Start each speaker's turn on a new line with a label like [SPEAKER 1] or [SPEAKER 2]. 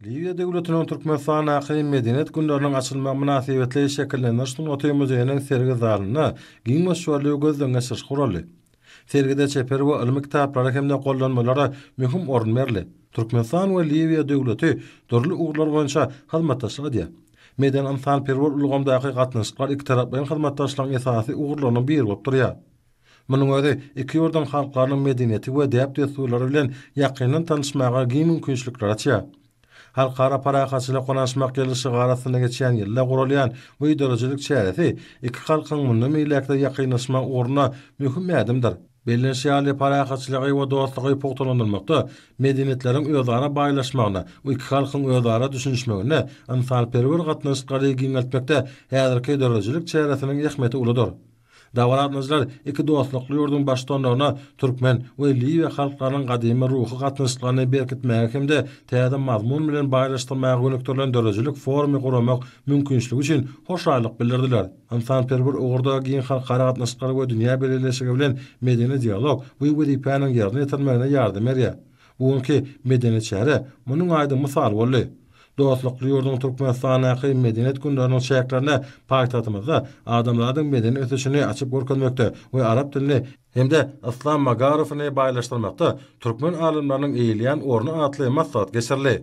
[SPEAKER 1] Liwiýa döwletiniň Türkmenistandaky Medeniýet günleriniň açylmagy mynasybetli Şekillendiriş sungaty muzeýiniň sergi zalynda giň möçberli gözden geçiriş guraldy. Sergide çeper we ylmy kitaplara hem-de gollanmalara möhüm orun berildi. Türkmenistan we Liwiýa döwleti dürli ugurlar boýunça hyzmatdaşlyk edýär. Medeni-ynsanperwer ulgamdaky gatnaşyklar ikitaraplaýyn hyzmatdaşlygyň esasy ugurlarynyň biri bolup durýar. Munuň özi iki ýurduň halklarynyň medeniýeti we däp-dessurlary bilen ýakyndan tanyşmaga giň mümkinçilikleri açýar. Halkara parahatçylyk ynanyşmak ýyly şygary astynda geçýän ýylda guralýan bu döredijilik çäresi iki halkyň mundan beýläk-de ýakynlaşmagy ugrunda möhüm ädimdir. Bellenişi ýaly, parahatçylygy we dostlugy pugtalandyrmakda, medeniýetleriň özara baýlaşmagyna we iki halkyň özara düşünişmeginde ynsanperwer gatnaşyklary giňeltmekde häzirki döredijilik çäresiniň ähmiýeti uludyr. Dabara gatnaşyjylar iki dostlukly ýurduň Baştutanlaryna türkmen we liwiýa halklarynyň gadymy ruhy gatnaşyklaryny berkitmäge hem-de täze mazmun bilen baýlaşdyrmaga gönükdirilen döredijilik forumy guramak mümkinçiligi üçin hoşallyk bildirdiler. Ynsanperwer ugurda giň halkara gatnaşyklar we dünýä bileleşigi bilen medeni dialog bu wezipäniň ýerine ýetirilmegine ýardam berýär. Bu günki medeni çäre munuň aýdyň mysaly boldy. Dostlukly ýurduň Türkmenistandaky Medeniýet günleriniň çäklerinde paýtagtymyzda adamzadyň medeni ösüşini açyp görkezmekde we arap dilini hem-de yslam magaryfyny baýlaşdyrmakda türkmen alymlarynyň eýeleýän orny atly maslahat geçirildi.